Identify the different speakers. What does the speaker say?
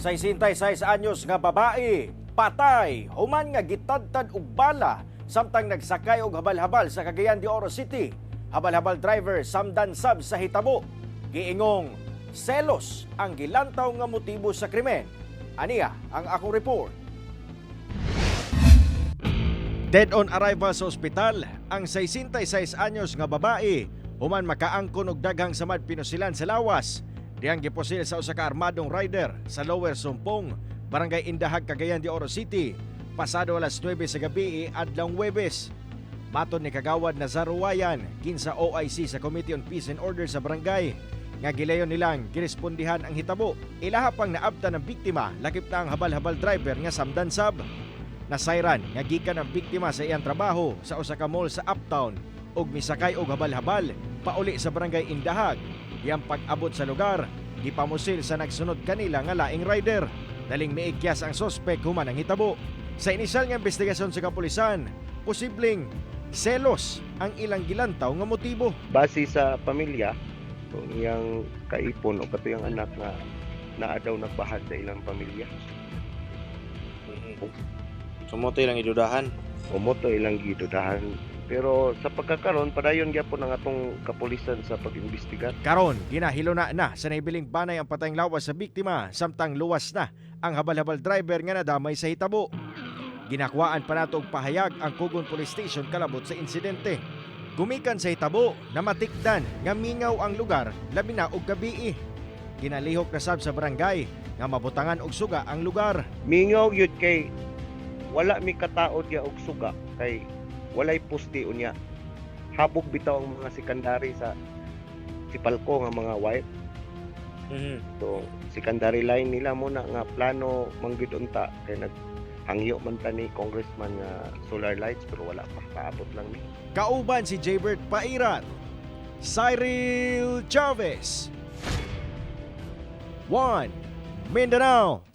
Speaker 1: 66 anyos nga babae, patay, human nga gitadtad og bala samtang nagsakay og habal-habal sa Cagayan de Oro City. Habal-habal driver samdan sab sa hitabo. Giingong selos ang gilantaw nga motibo sa krimen. Aniya ang akong report. Dead on arrival sa ospital ang 66 anyos nga babae human makaangkon og daghang samad pinusilan sa lawas. Dihang gipusil sa usa ka armadong rider sa Lower Sumpong, Barangay Indahag, Cagayan de Oro City, pasado alas 9 sa gabi adlawng Huwebes. Matod ni Kagawad Nazaro Wayan, kinsa OIC sa Committee on Peace and Order sa barangay, nga gilayon nilang girespondihan ang hitabo. Ilaha pang naabtan ng biktima, lakip na ang habal-habal driver nga samdan sab. Nasayran nga gikan ang biktima sa iyang trabaho sa usa ka mall sa Uptown ug misakay og habal-habal pauli sa Barangay Indahag. Iyang pag-abot sa lugar, gipamusil sa nagsunod kanila nga laing rider. Daling miikyas ang sospek human ang hitabo. Sa inisyal nga investigasyon sa kapulisan, posibleng selos ang ilang gilantaw nga motibo.
Speaker 2: Base sa pamilya, kung iyang kaipon o katuyang anak nga naa daw nagbahad sa ilang pamilya.
Speaker 3: So mao to ilang idudahan.
Speaker 2: O mao to ilang gidudahan. Pero sa pagkakaron, padayon gyapon ang atong kapulisan sa pag-imbestigar.
Speaker 1: Karon, ginahiluna na sa naibiling banay ang patayng lawas sa biktima samtang luwas na ang habal-habal driver nga nadamay sa hitabo. Ginakuhaan pa nato og pahayag ang Cogon Police Station kalabot sa insidente. Gumikan sa hitabo na matikdan nga mingaw ang lugar, labi na og gabii. Ginalihok na sab sa barangay nga mabutangan og suga ang lugar.
Speaker 2: Mingaw yun kay wala mi katao diya og suga kay walay poste unya. Habog bitaw ang mga secondary sa Sipalko nga mga wire. So secondary line nila mo na nga plano manggid unta kay naghangyo man ta ni congressman nga solar lights, pero wala pa, paabot lang mi.
Speaker 1: Kauban si Jaybert Pairat, Cyril Chavez. 1 Mindanao.